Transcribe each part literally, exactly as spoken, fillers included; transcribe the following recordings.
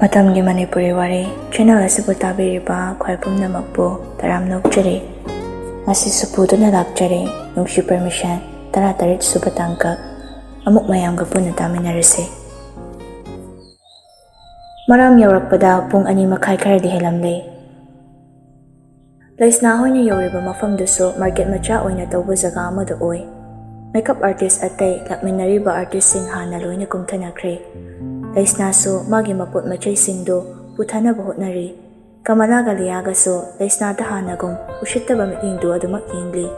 ꯃꯇꯝꯒꯤ ꯃꯅꯤꯄꯨꯔꯤ ꯋꯥꯔꯤ ꯆꯦꯅꯦꯜ ꯑꯁꯤꯕꯨ ꯇꯥꯕꯤꯔꯤꯕ ꯈ꯭ꯋꯥꯏ ꯄꯨꯝꯅꯃꯛꯄꯨ ꯇꯔꯥꯝꯅ ꯑꯣꯛꯆꯔꯤ꯫ ꯉꯁꯤ ꯁꯨꯄꯨꯗꯨꯅ ꯂꯥꯛꯆꯔꯤ, ꯅꯨꯡꯁꯤ ꯄꯔꯃꯤꯁꯟ, ꯇꯔꯥꯇꯔꯦꯠ ꯁꯨꯕ ꯇꯥꯡꯀꯛ꯫ ꯑꯃꯨꯛ ꯃꯌꯥꯝꯒ ꯄꯨꯟꯅ ꯇꯥꯃꯤꯟꯅꯔꯁꯤ꯫ ꯃꯔꯥꯝ ꯌꯧꯔꯛꯄꯗ ꯄꯨꯡ ꯑꯅꯤ ꯃꯈꯥꯏ ꯈꯔꯗꯤ ꯍꯦꯜꯂꯝꯂꯦ꯫ ꯂꯩꯁꯅꯥ ꯍꯣꯏꯅ ꯌꯧꯔꯤꯕ ꯃꯐꯝꯗꯨꯁꯨ ꯃꯥꯔꯀꯦꯠ ꯃꯆꯥ ꯑꯣꯏꯅ ꯇꯧꯕ ꯖꯒꯥ ꯑꯃꯗ ꯑꯣꯏ꯫ ꯃꯦꯀꯞ ꯑꯥꯔꯇꯤꯁ ꯑꯇꯩ ꯂꯥꯛꯃꯤꯟꯅꯔꯤꯕ ꯑꯥꯔꯇꯤꯁꯁꯤꯡ ꯍꯥꯟꯅ ꯂꯣꯏꯅ ꯀꯨꯝꯊꯅꯈ꯭ꯔꯦ꯫ ꯂꯩꯁꯅꯥꯁꯨ ꯃꯥꯒꯤ ꯃꯄꯣꯠ ꯃꯆꯩꯁꯤꯡꯗꯨ ꯄꯨꯊꯅꯕ ꯍꯣꯠꯅꯔꯤ꯫ ꯀꯃꯂꯥꯒ ꯂꯤꯌꯥꯒꯁꯨ ꯂꯩꯁꯅꯥꯗ ꯍꯥꯟꯅꯒꯨꯝ ꯎꯁꯤꯠꯇꯕ ꯃꯤꯠꯌꯦꯡꯗꯨ ꯑꯗꯨꯃꯛ ꯌꯦꯡꯂꯤ꯫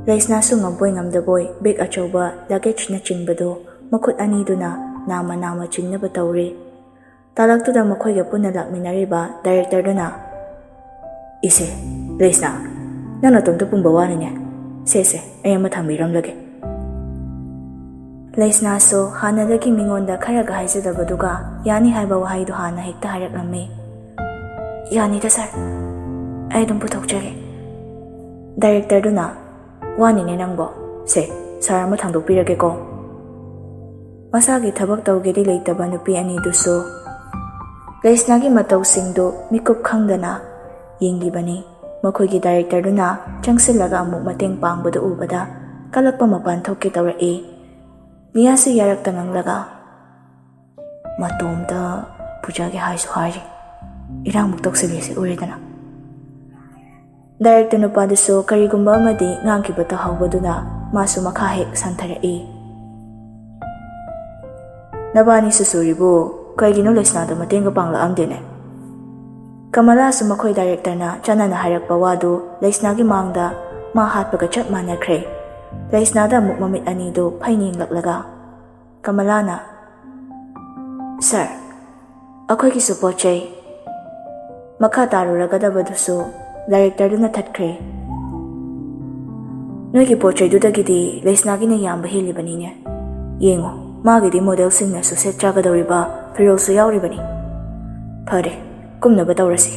ꯂꯩꯁꯅꯥꯁꯨ ꯉꯝꯕꯣꯏ ꯉꯝꯗꯕꯣꯏ ꯕꯦꯒ ꯑꯆꯧꯕ, ꯂꯒꯦꯖꯅꯆꯤꯡꯕꯗꯨ ꯃꯈꯨꯠ ꯑꯅꯤꯗꯨꯅ ꯅꯥꯝꯃ ꯅꯥꯝꯃ ꯆꯤꯡꯅꯕ ꯇꯧꯔꯤ꯫ ꯇꯥꯂꯛꯇꯨꯗ ꯃꯈꯣꯏꯒ ꯄꯨꯟꯅ ꯂꯥꯛꯃꯤꯟꯅꯔꯤꯕ ꯗꯥꯏꯔꯦꯛꯇꯔꯗꯨꯅ, "ꯏꯁꯦ, ꯂꯩꯁꯅꯥ, ꯅꯪ ꯅꯇꯣꯝꯇ ꯄꯨꯝꯕ ꯋꯥꯅꯤꯅꯦ꯫ ꯁꯦ, ꯁꯦ, ꯑꯩ ꯑꯃ ꯊꯝꯕꯤꯔꯝꯂꯒꯦ꯫" ꯂꯩꯁꯅꯥꯁꯨ ꯍꯥꯟꯅꯗꯒꯤ ꯃꯤꯉꯣꯟꯗ ꯈꯔꯒ ꯍꯥꯏꯖꯗꯕꯗꯨꯒ ꯌꯥꯅꯤ ꯍꯥꯏꯕ ꯋꯥꯍꯩꯗꯨ ꯍꯥꯟꯅ ꯍꯦꯛꯇ ꯍꯥꯏꯔꯛꯂꯝꯃꯤ꯫ "ꯌꯥꯅꯤꯗ ꯁꯥꯔ, ꯑꯩ ꯑꯗꯨꯝ ꯄꯨꯊꯣꯛꯆꯒꯦ꯫" ꯗꯥꯏꯔꯦꯛꯇꯔꯗꯨꯅ, "ꯋꯥꯅꯤꯅꯦ ꯅꯪꯕꯣ꯫ ꯁꯦ, ꯁꯥꯔ ꯑꯃ ꯊꯥꯡꯗꯣꯛꯄꯤꯔꯒꯦꯀꯣ꯫" ꯃꯁꯥꯒꯤ ꯊꯕꯛ ꯇꯧꯒꯦꯗꯤ ꯂꯩꯇꯕ ꯅꯨꯄꯤ ꯑꯅꯤꯗꯨꯁꯨ ꯂꯩꯁꯅꯥꯒꯤ ꯃꯇꯧꯁꯤꯡꯗꯨ ꯃꯤꯀꯨꯞ ꯈꯪꯗꯅ ꯌꯦꯡꯂꯤꯕꯅꯤ꯫ ꯃꯈꯣꯏꯒꯤ ꯗꯥꯏꯔꯦꯛꯇꯔꯗꯨꯅ ꯆꯪꯁꯤꯜꯂꯒ ꯑꯃꯨꯛ ꯃꯇꯦꯡ ꯄꯥꯡꯕꯗꯨ ꯎꯕꯗ ꯀꯂꯛꯄ ꯃꯄꯥꯟ ꯊꯣꯛꯀꯦ ꯇꯧꯔꯛꯏ꯫ ꯂꯤꯌꯥꯁꯤ ꯌꯥꯔꯛꯇ ꯉꯪꯂꯒ, "ꯃꯇꯣꯝꯇ ꯄꯨꯖꯒꯦ ꯍꯥꯏꯁꯨ ꯍꯥꯏꯔꯤ꯫ ꯏꯔꯥꯡꯃꯨꯛ ꯇꯧꯁꯤꯜꯂꯤꯁꯤ ꯎꯔꯦꯗꯅ꯫" ꯗꯥꯏꯔꯦꯛꯇꯔ ꯅꯨꯄꯥꯗꯨꯁꯨ ꯀꯔꯤꯒꯨꯝꯕ ꯑꯃꯗꯤ ꯉꯥꯡꯈꯤꯕ ꯇꯥꯍꯧꯕꯗꯨꯅ ꯃꯥꯁꯨ ꯃꯈꯥ ꯍꯦꯛ ꯁꯟꯊꯔꯛꯏ꯫ "ꯅꯕꯥꯅꯤꯁꯨ ꯁꯨꯔꯤꯕꯨ ꯀꯩꯒꯤꯅꯣ ꯂꯩꯁꯅꯥꯗ ꯃꯇꯦꯡꯒ ꯄꯥꯡꯂꯛꯑꯝꯗꯦꯅꯦ?" ꯀꯃꯂꯥꯁꯨ ꯃꯈꯣꯏ ꯗꯥꯏꯔꯦꯛꯇꯔꯅ ꯆꯥꯟꯅꯅ ꯍꯥꯏꯔꯛꯄ ꯋꯥꯗꯨ ꯂꯩꯁꯅꯥꯒꯤ ꯃꯥꯡꯗ ꯃꯥ ꯍꯥꯠꯄꯒ ꯆꯞ ꯃꯥꯟꯅꯈ꯭ꯔꯦ꯫ ꯂꯩꯁꯅꯥꯗ ꯑꯃꯨꯛ ꯃꯃꯤꯠ ꯑꯅꯤꯗꯨ ꯐꯩꯅ ꯌꯦꯡꯂꯛꯂꯒ ꯀꯃꯂꯥꯅ, "ꯁꯥꯔ, ꯑꯩꯈꯣꯏꯒꯤꯁꯨ ꯄꯣꯠ ꯆꯩ ꯃꯈꯥ ꯇꯥꯔꯨꯔꯒꯗꯕꯗꯨꯁꯨ ꯗꯥꯏꯔꯦꯛꯇꯔꯗꯨꯅ ꯊꯠꯈ꯭ꯔꯦ꯫ ꯅꯣꯏꯒꯤ ꯄꯣꯠ ꯆꯩꯗꯨꯗꯒꯤꯗꯤ ꯂꯩꯁꯅꯥꯒꯤꯅ ꯌꯥꯝꯕ ꯍꯦꯜꯂꯤꯕꯅꯤꯅꯦ꯫ ꯌꯦꯡꯉꯣ, ꯃꯥꯒꯤꯗꯤ ꯃꯣꯗꯦꯜꯁꯤꯡꯅꯁꯨ ꯁꯦꯠ ꯆꯥꯒꯗꯧꯔꯤꯕ ꯐꯤꯔꯣꯜꯁꯨ ꯌꯥꯎꯔꯤꯕꯅꯤ꯫ ꯐꯔꯦ, ꯀꯨꯝꯅꯕ ꯇꯧꯔꯁꯤ꯫"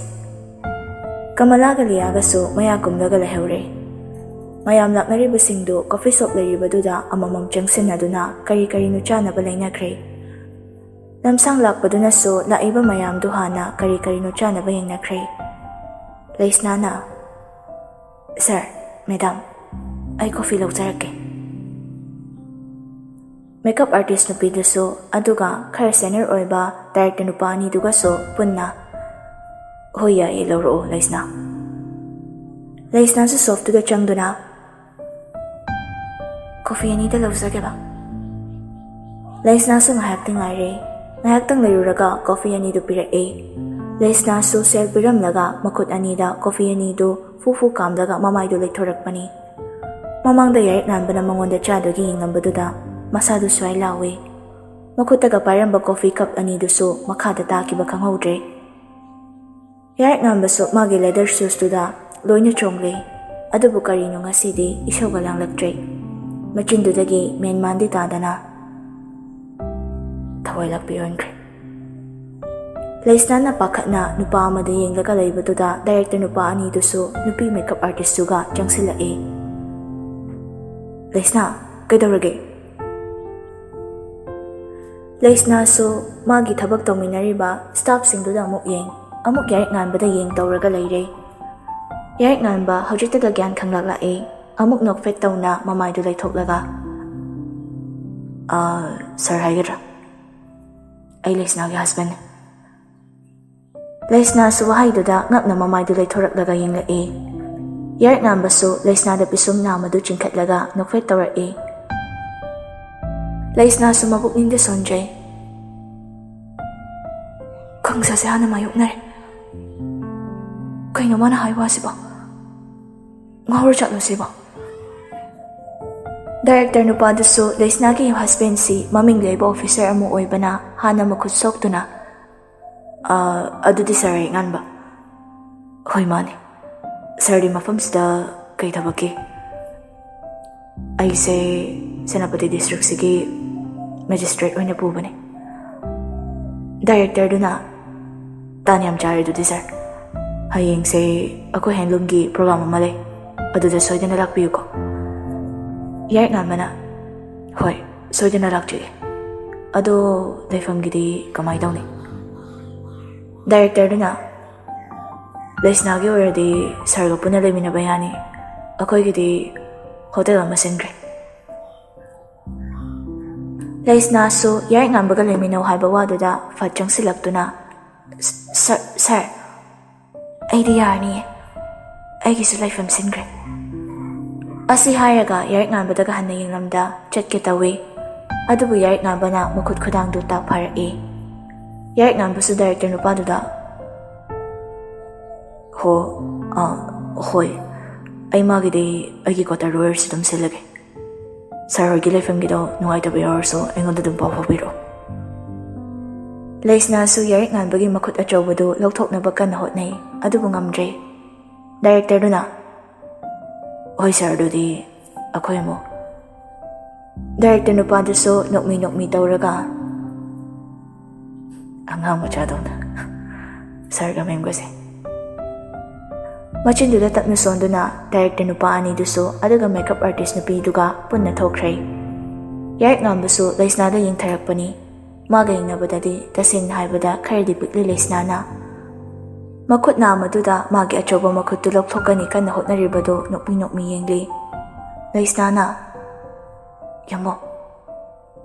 ꯀꯃꯂꯥꯒ ꯂꯤꯌꯥꯒꯁꯨ ꯃꯌꯥ ꯀꯨꯝꯂꯒ ꯂꯩꯍꯧꯔꯦ꯫ ꯃꯌꯥꯝ ꯂꯥꯛꯅꯔꯤꯕꯁꯤꯡꯗꯨ ꯀꯣꯐꯤ ꯁꯣꯞ ꯂꯩꯔꯤꯕꯗꯨꯗ ꯑꯃꯃꯝ ꯆꯪꯁꯤꯟꯅꯗꯨꯅ ꯀꯔꯤ ꯀꯔꯤꯅꯣ ꯆꯥꯅꯕ ꯂꯩꯅꯈ꯭ꯔꯦ꯫ ꯂꯝꯁꯥꯡ ꯂꯥꯛꯄꯗꯨꯅꯁꯨ ꯂꯥꯛꯏꯕ ꯃꯌꯥꯝꯗꯨ ꯍꯥꯟꯅ ꯀꯔꯤ ꯀꯔꯤꯅꯣ ꯆꯥꯅꯕ ꯌꯦꯡꯅꯈ꯭ꯔꯦ꯫ ꯂꯩꯁꯅꯥꯅ, "ꯁꯥꯔ, ꯃꯦꯗꯥꯝ, ꯑꯩ ꯀꯣꯐꯤ ꯂꯧꯖꯔꯛꯀꯦ꯫" ꯃꯦꯀꯞ ꯑꯥꯔꯇꯤꯁ ꯅꯨꯄꯤꯗꯨꯁꯨ, ꯑꯗꯨꯒ ꯈꯔ ꯁꯦꯅꯤꯌꯔ ꯑꯣꯏꯕ ꯗꯥꯏꯔꯦꯛꯇꯔ ꯅꯨꯄꯥ ꯑꯅꯤꯗꯨꯒꯁꯨ ꯄꯨꯟꯅ, "ꯍꯣꯏ, ꯌꯥꯏꯌꯦ, ꯂꯧꯔꯛꯑꯣ, ꯂꯩꯁꯅꯥ꯫" ꯂꯩꯁꯅꯥꯁꯨ ꯁꯣꯞꯇꯨꯗ ꯆꯪꯗꯨꯅ, "ꯀꯣꯐꯤ ꯑꯅꯤꯗ ꯂꯧꯖꯒꯦꯕ꯫" ꯂꯩꯁꯅꯥꯁꯨ ꯉꯥꯏꯍꯥꯛꯇꯤ ꯉꯥꯏꯔꯦ꯫ ꯉꯥꯏꯍꯥꯛꯇꯪ ꯂꯩꯔꯨꯔꯒ ꯀꯣꯐꯤ ꯑꯅꯤꯗꯨ ꯄꯤꯔꯛꯑꯦ꯫ ꯂꯩꯁꯅꯥꯁꯨ ꯁꯦꯜ ꯄꯤꯔꯝꯂꯒ ꯃꯈꯨꯠ ꯑꯅꯤꯗ ꯀꯣꯐꯤ ꯑꯅꯤꯗꯨ ꯐꯨ ꯐꯨ ꯀꯥꯝꯂꯒ ꯃꯃꯥꯏꯗꯨ ꯂꯩꯊꯣꯔꯛꯄꯅꯤ꯫ ꯃꯃꯥꯡꯗ ꯌꯥꯏꯔꯛ ꯉꯥꯟꯕꯅ ꯃꯉꯣꯟꯗ ꯆꯥꯗꯨꯒꯤ ꯌꯦꯡꯂꯝꯕꯗꯨꯗ ꯃꯁꯥꯗꯨ ꯁ꯭ꯋꯥꯏ ꯂꯥꯎꯏ꯫ ꯃꯈꯨꯠꯇꯒ ꯄꯥꯏꯔꯝꯕ ꯀꯣꯐꯤ ꯀꯞ ꯑꯅꯤꯗꯨꯁꯨ ꯃꯈꯥꯗ ꯇꯥꯈꯤꯕ ꯈꯪꯍꯧꯗ꯭ꯔꯦ꯫ ꯌꯥꯏꯔꯛ ꯉꯥꯟꯕꯁꯨ ꯃꯥꯒꯤ ꯂꯦꯗꯔ ꯁꯨꯁꯇꯨꯗ ꯂꯣꯏꯅ ꯆꯣꯡꯂꯦ꯫ ꯑꯗꯨꯕꯨ ꯀꯔꯤꯅꯣ ꯉꯁꯤꯗꯤ ꯏꯁꯧꯒ ꯂꯥꯡꯂꯛꯇ꯭ꯔꯦ꯫ ꯃꯆꯤꯟꯗꯨꯗꯒꯤ ꯃꯦꯟꯃꯥꯟꯗꯤ ꯇꯥꯗꯅ ꯊꯋꯥꯏ ꯂꯥꯛꯄꯤ ꯑꯣꯟꯈ꯭ꯔꯦ꯫ ꯂꯩꯁꯅꯥꯅ ꯄꯥꯈꯠꯅ ꯅꯨꯄꯥ ꯑꯃꯗ ꯌꯦꯡꯂꯒ ꯂꯩꯕꯗꯨꯗ ꯗꯥꯏꯔꯦꯛꯇꯔ ꯅꯨꯄꯥ ꯑꯅꯤꯗꯨꯁꯨ ꯅꯨꯄꯤ ꯃꯦꯀꯞ ꯑꯥꯔꯇꯤꯁꯇꯨꯒ ꯆꯪꯁꯤꯜꯂꯛꯏ꯫ "ꯂꯩꯁꯅꯥ, ꯀꯩꯗꯧꯔꯒꯦ?" ꯂꯩꯁꯅꯥꯁꯨ ꯃꯥꯒꯤ ꯊꯕꯛ ꯇꯧꯃꯤꯟꯅꯔꯤꯕ ꯁ꯭ꯇꯥꯐꯁꯤꯡꯗꯨꯗ ꯑꯃꯨꯛ ꯌꯦꯡ, ꯑꯃꯨꯛ ꯌꯥꯏꯔꯛ ꯉꯥꯟꯕꯗ ꯌꯦꯡ ꯇꯧꯔꯒ ꯂꯩꯔꯦ꯫ ꯌꯥꯏꯔꯛ ꯉꯥꯟꯕ ꯍꯧꯖꯤꯛꯇꯗ ꯒ꯭ꯌꯥꯟ ꯈꯪꯂꯛꯂꯛꯏ꯫ ꯑꯃꯨꯛ ꯅꯣꯛꯐꯦꯠ ꯇꯧꯅ ꯃꯃꯥꯏꯗꯨ ꯂꯩꯊꯣꯛꯂꯒ, "ꯑ, ꯁꯥꯔ ꯍꯥꯏꯒꯗ꯭ꯔꯥ? ꯑꯩ ꯂꯩꯁꯅꯥꯒꯤ ꯍꯁꯕꯦꯟꯅꯦ꯫" ꯂꯩꯁꯅꯥꯁꯨ ꯋꯥꯍꯩꯗꯨꯗ ꯉꯛꯅ ꯃꯃꯥꯏꯗꯨ ꯂꯩꯊꯣꯔꯛꯂꯒ ꯌꯦꯡꯂꯛꯏ꯫ ꯌꯥꯏꯔꯛ ꯉꯥꯟꯕꯁꯨ ꯂꯩꯁꯅꯥꯗ ꯄꯤꯁꯨꯝ ꯅꯥꯝꯃꯗꯨ ꯆꯤꯡꯈꯠꯂꯒ ꯅꯣꯛꯐꯦꯠ ꯇꯧꯔꯛꯏ꯫ ꯂꯩꯁꯅꯥꯁꯨ ꯃꯕꯨꯛꯅꯤꯡꯗ ꯁꯣꯟꯖꯩ꯫ ꯈꯪꯁꯥꯁꯦ ꯍꯥꯟꯅ ꯃꯥꯌꯣꯛꯅꯔꯦ꯫ ꯀꯩꯅꯣ ꯃꯥꯅ ꯍꯥꯏ ꯋꯥꯁꯤꯕꯣ? ꯉꯥꯎꯔ ꯆꯠꯂꯣ ꯁꯤꯕꯣ? ꯗꯥꯏꯔꯦꯛꯇꯔ ꯅꯨꯄꯥꯗꯨꯁꯨ ꯂꯩꯁꯅꯥꯒꯤ ꯍꯁꯕꯦꯟꯁꯤ ꯃꯃꯤꯡ ꯂꯩꯕ ꯑꯣꯐꯤꯁꯔ ꯑꯃ ꯑꯣꯏꯕꯅ ꯍꯥꯟꯅ ꯃꯈꯨꯠ ꯁꯣꯛꯇꯨꯅ, "ꯑ, ꯑꯗꯨꯗꯤ ꯁꯥꯔ ꯌꯥꯏꯔꯛ ꯉꯥꯟꯕ?" "ꯍꯣꯏ, ꯃꯥꯅꯦ꯫ ꯁꯥꯔꯗꯤ ꯃꯐꯝꯁꯤꯗ ꯀꯩ ꯊꯕꯛꯀꯤ?" "ꯑꯩꯁꯦ ꯁꯦꯅꯥꯄꯇꯤ ꯗꯤꯁꯇ꯭ꯔꯤꯛꯁꯤꯒꯤ ꯃꯦꯖꯤꯁꯇ꯭ꯔꯦꯠ ꯑꯣꯏꯅ ꯄꯨꯕꯅꯦ꯫" ꯗꯥꯏꯔꯦꯛꯇꯔꯗꯨꯅ, "ꯇꯥꯟ ꯌꯥꯝ ꯆꯥꯔꯦ ꯑꯗꯨꯗꯤ ꯁꯥꯔ꯫ ꯍꯌꯦꯡꯁꯦ ꯑꯩꯈꯣꯏ ꯍꯦꯟꯂꯨꯝꯒꯤ ꯄ꯭ꯔꯣꯒ꯭ꯔꯥꯝ ꯑꯃ ꯂꯩ, ꯑꯗꯨꯗ ꯁꯣꯏꯗꯅ ꯂꯥꯛꯄꯤꯌꯨꯀꯣ꯫" ꯌꯥꯏꯔꯛ ꯉꯥꯟꯕꯅ, "ꯍꯣꯏ, ꯁꯣꯏꯗꯅ ꯂꯥꯛꯆꯒꯦ꯫" ꯑꯗꯣ ꯂꯩꯐꯝꯒꯤꯗꯤ ꯀꯃꯥꯏꯅ ꯇꯧꯅꯤ? ꯗꯥꯏꯔꯦꯛꯇꯔꯗꯨꯅ, "ꯂꯩꯁꯅꯥꯒꯤ ꯑꯣꯏꯔꯗꯤ ꯁꯥꯔꯒ ꯄꯨꯟꯅ ꯂꯩꯃꯤꯟꯅꯕ ꯌꯥꯅꯤ, ꯑꯩꯈꯣꯏꯒꯤꯗꯤ ꯍꯣꯇꯦꯜ ꯑꯃ ꯁꯤꯟꯈ꯭ꯔꯦ"꯫ ꯂꯩꯁꯅꯥꯁꯨ ꯌꯥꯏꯔꯤꯛ ꯉꯥꯟꯕꯒ ꯂꯩꯃꯤꯟꯅꯧ ꯍꯥꯏꯕ ꯋꯥꯗꯨꯗ ꯐꯠ ꯆꯪꯁꯤꯜꯂꯛꯇꯨꯅ, "ꯁ-, ꯁꯥꯔ, ꯁꯥꯔ, ꯑꯩꯗꯤ ꯌꯥꯔꯅꯤꯌꯦ, ꯑꯩꯒꯤꯁꯨ ꯂꯩꯐꯝ ꯁꯤꯟꯈ꯭ꯔꯦ"꯫ ꯑꯁꯤ ꯍꯥꯏꯔꯒ ꯌꯥꯏꯔꯤꯛ ꯉꯥꯟꯕꯗꯒ ꯍꯟꯅ ꯌꯦꯡꯂꯝꯗ ꯆꯠꯀꯦ ꯇꯧꯏ꯫ ꯑꯗꯨꯕꯨ ꯌꯥꯏꯔꯤꯛ ꯉꯥꯟꯕꯅ ꯃꯈꯨꯠ ꯈꯨꯗꯥꯡꯗꯨ ꯇꯥꯛ ꯐꯥꯔꯛꯏ꯫ ꯌꯥꯏꯔꯤꯛ ꯉꯥꯟꯕꯁꯨ ꯗꯥꯏꯔꯦꯛꯇꯔ ꯅꯨꯄꯥꯗꯨꯗ, "ꯍꯣ, ꯑꯥ, ꯍꯣꯏ, ꯑꯩ ꯃꯥꯒꯤꯗꯤ ꯑꯩꯒꯤ ꯀ꯭ꯋꯥꯇꯔ ꯑꯣꯏꯔꯁꯨ ꯑꯗꯨꯝ ꯁꯤꯜꯂꯒꯦ꯫ ꯁꯥꯔ ꯍꯣꯏꯒꯤ ꯂꯩꯐꯝꯒꯤꯗꯣ ꯅꯨꯡꯉꯥꯏꯇꯕ ꯌꯥꯎꯔꯁꯨ ꯑꯩꯉꯣꯟꯗ ꯑꯗꯨꯝ ꯄꯥꯎ ꯐꯥꯎꯕꯤꯔꯛꯑꯣ"꯫ ꯂꯩꯁꯅꯥꯁꯨ ꯌꯥꯏꯔꯤꯛ ꯉꯥꯟꯕꯒꯤ ꯃꯈꯨꯠ ꯑꯆꯧꯕꯗꯨ ꯂꯧꯊꯣꯛꯅꯕ ꯀꯟꯅ ꯍꯣꯠꯅꯩ, ꯑꯗꯨꯕꯨ ꯉꯝꯗ꯭ꯔꯦ꯫ ꯗꯥꯏꯔꯦꯛꯇꯔꯗꯨꯅ, "ꯍꯣꯏ ꯁꯥꯔ, ꯑꯗꯨꯗꯤ ꯑꯩꯈꯣꯏ ꯑꯃꯨꯛ"꯫ ꯗꯥꯏꯔꯦꯛꯇꯔ ꯅꯨꯄꯥꯗꯨꯁꯨ ꯅꯣꯛꯃꯤ ꯅꯣꯛꯃꯤ ꯇꯧꯔꯒ, ꯑꯉꯥꯡ ꯃꯆꯥꯗꯧꯅ, "ꯁꯥꯔꯒ ꯃꯦꯝꯒꯁꯦ"꯫ ꯃꯆꯤꯟꯗꯨꯗ ꯇꯞꯅ ꯁꯣꯟꯗꯨꯅ ꯗꯥꯏꯔꯦꯛꯇꯔ ꯅꯨꯄꯥ ꯑꯅꯤꯗꯨꯁꯨ ꯑꯗꯨꯒ ꯃꯦꯀꯞ ꯑꯥꯔꯇꯤꯁ ꯅꯨꯄꯤꯗꯨꯒ ꯄꯨꯟꯅ ꯊꯣꯛꯈ꯭ꯔꯦ꯫ ꯌꯥꯏꯔꯤꯛ ꯉꯥꯟꯕꯁꯨ ꯂꯩꯁꯅꯥꯗ ꯌꯦꯡꯊꯔꯛꯄꯅꯤ꯫ ꯃꯥꯒ ꯌꯦꯡꯅꯕꯗꯗꯤ ꯇꯁꯦꯡꯅ ꯍꯥꯏꯕꯗ ꯈꯔꯗꯤ ꯄꯤꯛꯂꯤ ꯂꯩꯁꯅꯥꯅ꯫ ꯃꯈꯨꯠ ꯅꯥꯝꯃꯗꯨꯗ ꯃꯥꯒꯤ ꯑꯆꯧꯕ ꯃꯈꯨꯠꯇꯨ ꯂꯧꯊꯣꯛꯀꯅꯤ ꯀꯟꯅ ꯍꯣꯠꯅꯔꯤꯕꯗꯨ ꯅꯣꯛꯃꯤ ꯅꯣꯛꯃꯤ ꯌꯦꯡꯂꯤ꯫ ꯂꯩꯁꯅꯥꯅ, "ꯌꯦꯡꯉꯣ,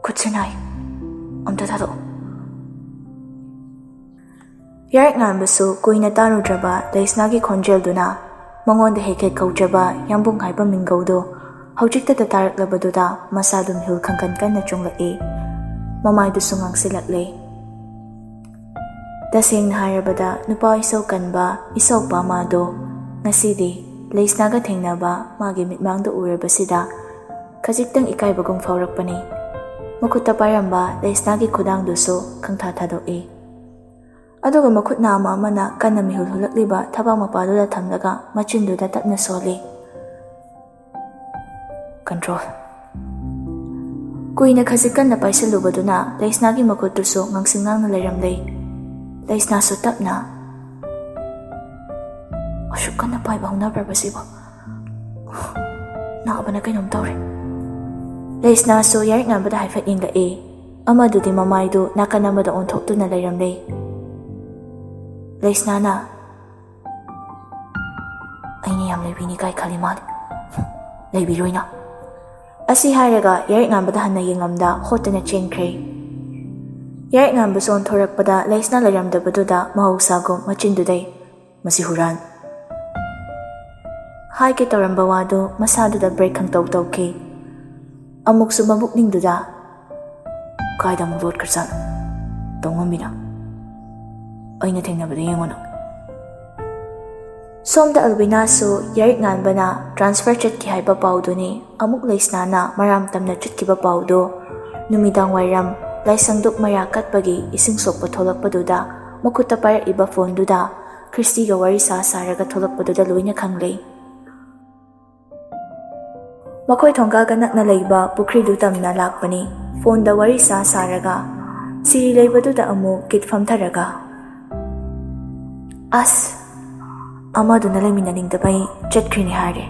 ꯈꯨꯠꯁꯦ ꯅꯥꯏ, ꯑꯝꯇ ꯊꯥꯗꯣꯛꯑꯣ"꯫ ꯌꯥꯏꯔꯤꯛ ꯉꯥꯟꯕꯁꯨ ꯀꯨꯏꯅ ꯇꯥꯔꯨꯗ꯭ꯔꯕ ꯂꯩꯁꯅꯥꯒꯤ ꯈꯣꯟꯖꯦꯜꯗꯨꯅ ꯃꯉꯣꯟꯗ ꯍꯦꯛ ꯍꯦꯛ ꯀꯧꯖꯕ ꯌꯥꯝꯕꯨꯡ ꯍꯥꯏꯕ ꯃꯤꯡꯒꯧꯗꯨ ꯍꯧꯖꯤꯛꯇꯗ ꯇꯥꯔꯛꯂꯕꯗꯨꯗ ꯃꯁꯥꯗꯨ ꯃꯤꯍꯨꯜ ꯈꯪꯀꯟ ꯀꯟꯅ ꯆꯣꯡꯂꯛꯏ꯫ ꯃꯃꯥꯏꯗꯨꯁꯨ ꯉꯥꯡꯁꯤꯜꯂꯛꯂꯦ꯫ ꯇꯁꯦꯡꯅ ꯍꯥꯏꯔꯕꯗ, ꯅꯨꯄꯥ ꯏꯁꯧ ꯀꯟꯕ, ꯏꯁꯧ ꯄꯥꯝꯃꯗꯣ ꯉꯁꯤꯗꯤ ꯂꯩꯁꯅꯥꯒ ꯊꯦꯡꯅꯕ ꯃꯥꯒꯤ ꯃꯤꯠꯃꯥꯡꯗ ꯎꯔꯕꯁꯤꯗ ꯈꯖꯤꯛꯇꯪ ꯏꯀꯥꯏꯕꯒꯨꯝ ꯐꯥꯎꯔꯛꯄꯅꯤ꯫ ꯃꯈꯨꯠꯇ ꯄꯥꯏꯔꯝꯕ ꯂꯩꯁꯅꯥꯒꯤ ꯈꯨꯗꯥꯡꯗꯨꯁꯨ ꯈꯪꯊꯥ ꯊꯥꯗꯣꯛꯏ꯫ ꯑꯗꯨꯒ ꯃꯈꯨꯠ ꯅꯥꯝꯃ ꯑꯃꯅ ꯀꯟꯅ ꯃꯤꯍꯨꯜ ꯍꯨꯜꯂꯛꯂꯤꯕ ꯊꯕꯥꯛ ꯃꯄꯥꯗꯨꯗ ꯊꯝꯂꯒ ꯃꯆꯤꯟꯗꯨꯗ ꯇꯞꯅ ꯁꯣꯜꯂꯤ꯫ "ꯀꯟꯇ꯭ꯔꯣꯜ"꯫ ꯀꯨꯏꯅ ꯈꯖꯤꯛ ꯀꯟꯅ ꯄꯥꯏꯁꯤꯜꯂꯨꯕꯗꯨꯅ ꯂꯩꯁꯅꯥꯒꯤ ꯃꯈꯨꯠꯇꯨꯁꯨ ꯉꯥꯡꯁꯤꯡ ꯉꯥꯡꯅ ꯂꯩꯔꯝꯂꯦ꯫ ꯂꯩꯁꯅꯥꯁꯨ ꯇꯞꯅ, "ꯑꯁꯨꯛ ꯀꯟꯅ ꯄꯥꯏꯕ ꯍꯧꯅꯕ꯭ꯔꯕ ꯁꯤꯕꯣ? ꯅꯥꯕꯅ ꯀꯩꯅꯣꯝ ꯇꯧꯔꯦ"꯫ ꯂꯩꯁꯅꯥꯁꯨ ꯌꯥꯏꯔꯤꯛ ꯉꯥꯟꯕꯗ ꯍꯥꯏꯐꯦꯠ ꯌꯦꯡꯂꯛꯏ꯫ ꯑꯃꯗꯨꯗꯤ ꯃꯃꯥꯏꯗꯨ ꯅꯥꯀꯟ ꯑꯃꯗ ꯑꯣꯟꯊꯣꯛꯇꯨꯅ ꯂꯩꯔꯝꯂꯦ꯫ ꯂꯩꯁꯅꯥꯅ, "ꯑꯩꯅ ꯌꯥꯝ ꯂꯩꯕꯤꯅꯤ ꯀꯥꯏ ꯈꯜꯂꯤ ꯃꯥꯜꯂꯤ꯫ ꯂꯩꯕꯤꯔꯣꯏꯅ"꯫ ꯑꯁꯤ ꯍꯥꯏꯔꯒ ꯌꯥꯏꯔꯤꯛ ꯉꯥꯟꯕꯗ ꯍꯟꯅ ꯌꯦꯡꯂꯝꯗ ꯍꯣꯠꯇꯨꯅ ꯆꯦꯟꯈ꯭ꯔꯦ꯫ ꯌꯥꯏꯔꯤꯛ ꯉꯥꯟꯕꯁꯨ ꯑꯣꯟꯊꯣꯔꯛꯄꯗ ꯂꯩꯁꯅꯥ ꯂꯩꯔꯝꯗꯕꯗꯨꯗ ꯃꯍꯧꯁꯥꯒꯨꯝ ꯃꯆꯤꯟꯗꯨꯗꯩ, "ꯃꯁꯤ ꯍꯨꯔꯥꯟ"꯫ ꯍꯥꯏꯒꯦ ꯇꯧꯔꯝꯕ ꯋꯥꯗꯨ ꯃꯁꯥꯗꯨꯗ ꯕ꯭ꯔꯦꯛ ꯈꯪꯇꯧ ꯇꯧꯈꯤ꯫ ꯑꯃꯨꯛꯁꯨ ꯃꯕꯨꯛꯅꯤꯡꯗꯨꯗ, "ꯀꯥꯏꯗ ꯑꯃꯨꯛ ꯂꯣꯠꯈ꯭ꯔꯖꯥꯠꯅꯣ? ꯇꯧꯉꯝꯕꯤꯅ, ꯑꯩꯅ ꯊꯦꯡꯅꯕꯗ ꯌꯦꯡꯉꯨꯅ"꯫ ꯁꯣꯝꯗ ꯑꯜꯕꯤꯅꯥꯁꯨ ꯌꯥꯏꯔꯤꯛ ꯉꯥꯟꯕꯅ ꯇ꯭ꯔꯥꯟꯁꯐꯔ ꯆꯠꯈꯤ ꯍꯥꯏꯕ ꯄꯥꯎꯗꯨꯅꯤ ꯑꯃꯨꯛ ꯂꯩꯁꯅꯥꯅ ꯃꯔꯥꯝ ꯇꯝꯅ ꯆꯠꯈꯤꯕ ꯄꯥꯎꯗꯨ꯫ ꯅꯨꯃꯤꯗꯥꯡ ꯋꯥꯏꯔꯝ ꯂꯥꯏꯁꯪꯗꯨꯛ ꯃꯩꯔꯥ ꯀꯠꯄꯒꯤ ꯏꯁꯤꯡ ꯁꯣꯛꯄ ꯊꯣꯛꯂꯛꯄꯗꯨꯗ ꯃꯈꯨꯠꯇ ꯄꯥꯏꯔꯛꯏꯕ ꯐꯣꯟꯗꯨꯗ ꯈ꯭ꯔꯤꯁꯇꯤꯒ ꯋꯥꯔꯤ ꯁꯥ ꯁꯥꯔꯒ ꯊꯣꯛꯂꯛꯄꯗꯨꯗ ꯂꯣꯏꯅ ꯈꯪꯂꯦ꯫ ꯃꯈꯣꯏ ꯊꯣꯡꯒꯥꯜꯒ ꯅꯛꯅ ꯂꯩꯕ ꯄꯨꯈ꯭ꯔꯤꯗꯨ ꯇꯝꯅ ꯂꯥꯛꯄꯅꯤ꯫ ꯐꯣꯟꯗ ꯋꯥꯔꯤ ꯁꯥ ꯁꯥꯔꯒ ꯁꯤꯔꯤ ꯂꯩꯕꯗꯨꯗ ꯑꯃꯨꯛ ꯀꯤꯠ ꯐꯝꯊꯔꯒ, "ꯑꯁ, ꯑꯃꯗꯨꯅ ꯂꯩꯃꯤꯟꯅꯅꯤꯡꯗꯕꯩ ꯆꯠꯈ꯭ꯔꯤꯅꯤ ꯍꯥꯏꯔꯦ꯫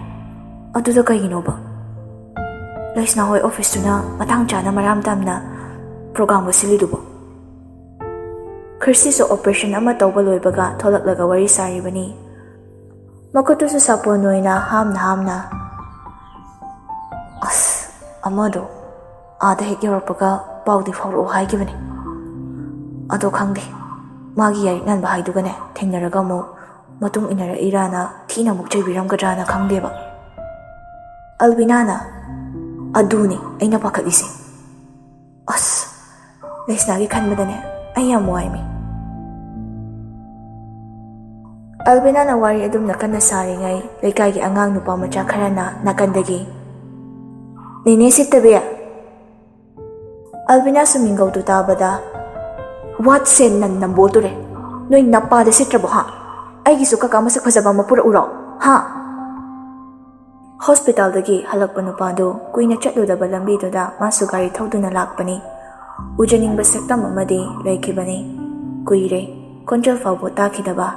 ꯑꯗꯨꯗ ꯀꯩꯒꯤꯅꯣꯕ? ꯂꯩꯁꯅꯥ ꯍꯣꯏ ꯑꯣꯐꯤꯁꯇꯨꯅ ꯃꯇꯥꯡ ꯆꯥꯅ ꯃꯔꯥꯝ ꯇꯝꯅ ꯄ꯭ꯔꯣꯒꯥꯝꯒ ꯁꯤꯜꯂꯤꯗꯨꯕꯣ?" ꯈ꯭ꯔꯤꯁꯇꯤꯁꯨ ꯑꯣꯄꯔꯦꯁꯟ ꯑꯃ ꯇꯧꯕ ꯂꯣꯏꯕꯒ ꯊꯣꯛꯂꯛꯂꯒ ꯋꯥꯔꯤ ꯁꯥꯔꯤꯕꯅꯤ꯫ ꯃꯈꯨꯠꯇꯨꯁꯨ ꯁꯥꯄꯣꯟ ꯑꯣꯏꯅ ꯍꯥꯝꯅ ꯍꯥꯝꯅ, "ꯑꯁ, ꯑꯃꯗꯣ ꯑꯥꯗ ꯍꯦꯛ ꯌꯧꯔꯛꯄꯒ ꯄꯥꯎꯗꯤ ꯐꯥꯎꯔꯛꯑꯣ ꯍꯥꯏꯈꯤꯕꯅꯦ꯫ ꯑꯗꯣ ꯈꯪꯗꯦ, ꯃꯥꯒꯤ ꯌꯥꯏꯔꯤꯛ ꯉꯟꯕ ꯍꯥꯏꯗꯨꯒꯅꯦ ꯊꯦꯡꯅꯔꯒ ꯑꯃꯨꯛ ꯃꯇꯨꯡ ꯏꯟꯅꯔꯛꯏꯔꯥꯅ ꯊꯤꯅ ꯑꯃꯨꯛ ꯆꯩꯕꯤꯔꯝꯒꯗ꯭ꯔꯥꯅ ꯈꯪꯗꯦꯕ"꯫ ꯑꯜꯕꯤꯅꯥꯅ, "ꯑꯗꯨꯅꯦ ꯑꯩꯅ ꯄꯥꯈꯠꯂꯤꯁꯦ꯫ ꯑꯁ, ꯂꯩꯁꯅꯥꯒꯤ ꯈꯟꯕꯗꯅꯦ ꯑꯩ ꯌꯥꯝ ꯋꯥꯏꯃꯤ"꯫ ꯑꯜꯕꯤꯅꯥꯅ ꯋꯥꯔꯤ ꯑꯗꯨꯝꯅ ꯀꯟꯅ ꯁꯥꯔꯤꯉꯩ, ꯂꯩꯀꯥꯏꯒꯤ ꯑꯉꯥꯡ ꯅꯨꯄꯥ ꯃꯆꯥ ꯈꯔꯅ ꯅꯥꯀꯟꯗꯒꯤ, "ꯅꯦꯅꯦ ꯁꯤꯠꯇꯕꯤ"꯫ ꯑꯜꯕꯤꯅꯥꯁꯨ ꯃꯤꯡꯒꯧꯗꯨ ꯇꯥꯕꯗ, "ꯋꯥꯠꯁꯦ ꯅꯟ ꯅꯝꯕꯣꯜꯗꯨꯔꯦ꯫ ꯅꯣꯏ ꯅꯄꯥꯗ ꯁꯤꯠꯇ꯭ꯔꯕꯣ, ꯍꯥ? ꯑꯩꯒꯤꯁꯨ ꯀꯀꯥ ꯃꯁꯛ ꯐꯖꯕ ꯑꯃ ꯄꯨꯔꯛꯎꯔꯣ, ꯍꯥ?" ꯍꯣꯁꯄꯤꯇꯥꯜꯗꯒꯤ ꯍꯜꯂꯛꯄ ꯅꯨꯄꯥꯗꯨ ꯀꯨꯏꯅ ꯆꯠꯂꯨꯗꯕ ꯂꯝꯕꯤꯗꯨꯗ ꯃꯥꯁꯨ ꯒꯥꯔꯤ ꯊꯧꯗꯨꯅ ꯂꯥꯛꯄꯅꯤ꯫ ꯎꯖꯅꯤꯡꯕ ꯁꯛꯇꯝ ꯑꯃꯗꯤ ꯂꯩꯈꯤꯕꯅꯤ꯫ ꯀꯨꯏꯔꯦ, ꯈꯣꯟꯖꯦꯜ ꯐꯥꯎꯕ ꯇꯥꯈꯤꯗꯕ꯫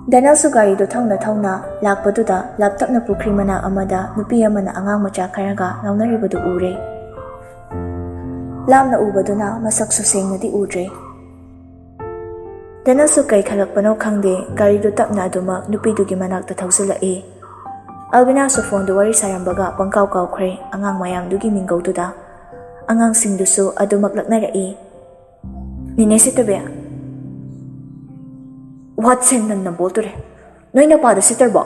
ꯗꯦꯅꯦꯜꯁꯨ ꯒꯥꯔꯤꯗꯨ ꯊꯧꯅ ꯊꯧꯅ ꯂꯥꯛꯄꯗꯨꯗ ꯂꯥꯞꯇꯛꯅ ꯄꯨꯈ꯭ꯔꯤ ꯃꯅꯥꯛ ꯑꯃꯗ ꯅꯨꯄꯤ ꯑꯃꯅ ꯑꯉꯥꯡ ꯃꯆꯥ ꯈꯔꯒ ꯂꯥꯎꯅꯔꯤꯕꯗꯨ ꯎꯔꯦ꯫ ꯂꯥꯞꯅ ꯎꯕꯗꯨꯅ ꯃꯁꯛꯁꯨ ꯁꯦꯡꯅꯗꯤ ꯎꯗ꯭ꯔꯦ꯫ ꯗꯦꯅꯦꯜꯁꯨ ꯀꯩ ꯈꯜꯂꯛꯄꯅꯣ ꯈꯪꯗꯦ, ꯒꯥꯔꯤꯗꯨ ꯇꯞꯅ ꯑꯗꯨꯃꯛ ꯅꯨꯄꯤꯗꯨꯒꯤ ꯃꯅꯥꯛꯇ ꯊꯧꯖꯤꯜꯂꯛꯏ꯫ ꯑꯜꯕꯤꯅꯥꯁꯨ ꯐꯣꯟꯗ ꯋꯥꯔꯤ ꯁꯥꯔꯝꯕꯒ ꯄꯪꯀꯥꯎ ꯀꯥꯎꯈ꯭ꯔꯦ ꯑꯉꯥꯡ ꯃꯌꯥꯝꯗꯨꯒꯤ ꯃꯤꯡꯒꯧꯗꯨꯗ꯫ ꯑꯉꯥꯡꯁꯤꯡꯗꯨꯁꯨ ꯑꯗꯨꯃꯛ ꯂꯛꯅꯔꯛꯏ꯫ "ꯅꯦꯅꯦ ꯁꯤꯠꯇꯕꯤ, ꯋꯥꯠꯁꯦ ꯅꯟꯅ ꯕꯣꯜ ꯇꯨꯔꯦ꯫ ꯅꯣꯏ ꯅꯄꯥꯗ ꯁꯤꯠꯇ꯭ꯔꯕꯣ?"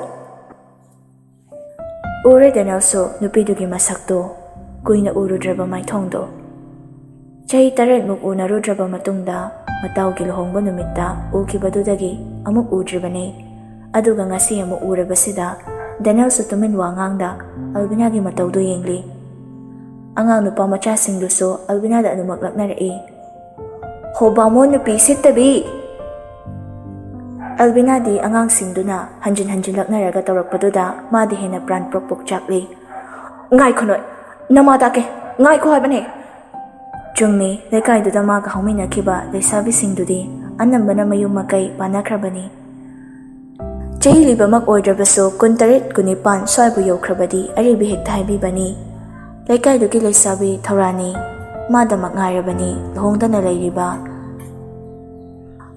ꯎꯔꯦ ꯗꯦꯅꯦꯜꯁꯨ ꯅꯨꯄꯤꯗꯨꯒꯤ ꯃꯁꯛꯇꯣ, ꯀꯨꯏꯅ ꯎꯔꯨꯗ꯭ꯔꯕ ꯃꯥꯏꯊꯣꯡꯗꯣ꯫ ꯆꯍꯤ ꯇꯔꯦꯠꯃꯨꯛ ꯎꯅꯔꯨꯗ꯭ꯔꯕ ꯃꯇꯨꯡꯗ ꯃꯇꯥꯎꯒꯤ ꯂꯨꯍꯣꯡꯕ ꯅꯨꯃꯤꯠꯇ ꯎꯈꯤꯕꯗꯨꯗꯒꯤ ꯑꯃꯨꯛ ꯎꯗ꯭ꯔꯤꯕꯅꯤ꯫ ꯑꯗꯨꯒ ꯉꯁꯤ ꯑꯃꯨꯛ ꯎꯔꯕꯁꯤꯗ ꯗꯦꯅꯦꯜꯁꯨ ꯇꯨꯃꯤꯟ ꯋꯥ ꯉꯥꯡꯗ ꯑꯜꯕꯤꯅꯥꯒꯤ ꯃꯇꯧꯗꯨ ꯌꯦꯡꯂꯤ꯫ ꯑꯉꯥꯡ ꯅꯨꯄꯥ ꯃꯆꯥꯁꯤꯡꯗꯨꯁꯨ ꯑꯜꯕꯤꯅꯥꯗ ꯑꯗꯨꯃꯛ ꯂꯛꯅꯔꯛꯏ꯫ "ꯍꯣ ꯕꯥꯃꯣꯟ ꯅꯨꯄꯤ ꯁꯤꯠꯇꯕꯤ!" ꯑꯜꯕꯤꯅꯥꯗꯤ ꯑꯉꯥꯡꯁꯤꯡꯗꯨꯅ ꯍꯟꯖꯤꯟ ꯍꯟꯖꯤꯟ ꯂꯛꯅꯔꯒ ꯇꯧꯔꯛꯄꯗꯨꯗ ꯃꯥꯗꯤ ꯍꯦꯟꯅ ꯄ꯭ꯔꯥꯟ ꯄ꯭ꯔꯣꯛ ꯄ꯭ꯔꯣꯛ ꯆꯥꯛꯂꯤ꯫ "ꯉꯥꯏꯈꯣ ꯅꯣꯏ, ꯅꯃꯥ ꯇꯥꯛꯀꯦ, ꯉꯥꯏꯈꯣ ꯍꯥꯏꯕꯅꯦ!" ꯆꯨꯝꯃꯤ, ꯂꯩꯀꯥꯏꯗꯨꯗ ꯃꯥꯒ ꯍꯧꯃꯤꯟꯅꯈꯤꯕ ꯂꯩꯁꯥꯕꯤꯁꯤꯡꯗꯨꯗꯤ ꯑꯅꯝꯕꯅ ꯃꯌꯨꯝ ꯃꯀꯩ ꯄꯥꯟꯅꯈ꯭ꯔꯕꯅꯤ꯫ ꯆꯍꯤ ꯂꯤꯕꯃꯛ ꯑꯣꯏꯗ꯭ꯔꯕꯁꯨ ꯀꯨꯟꯇꯔꯦꯠ ꯀꯨꯟꯅꯤꯄꯥꯟ ꯁ꯭ꯋꯥꯏꯕꯨ ꯌꯧꯈ꯭ꯔꯕꯗꯤ ꯑꯔꯤꯕꯤ ꯍꯦꯛꯇ ꯍꯥꯏꯕꯤꯕꯅꯤ꯫ ꯂꯩꯀꯥꯏꯗꯨꯒꯤ ꯂꯩꯁꯥꯕꯤ ꯊꯧꯔꯥꯅꯤ, ꯃꯥꯗꯃꯛ ꯉꯥꯏꯔꯕꯅꯤ ꯂꯨꯍꯣꯡꯗꯅ ꯂꯩꯔꯤꯕ꯫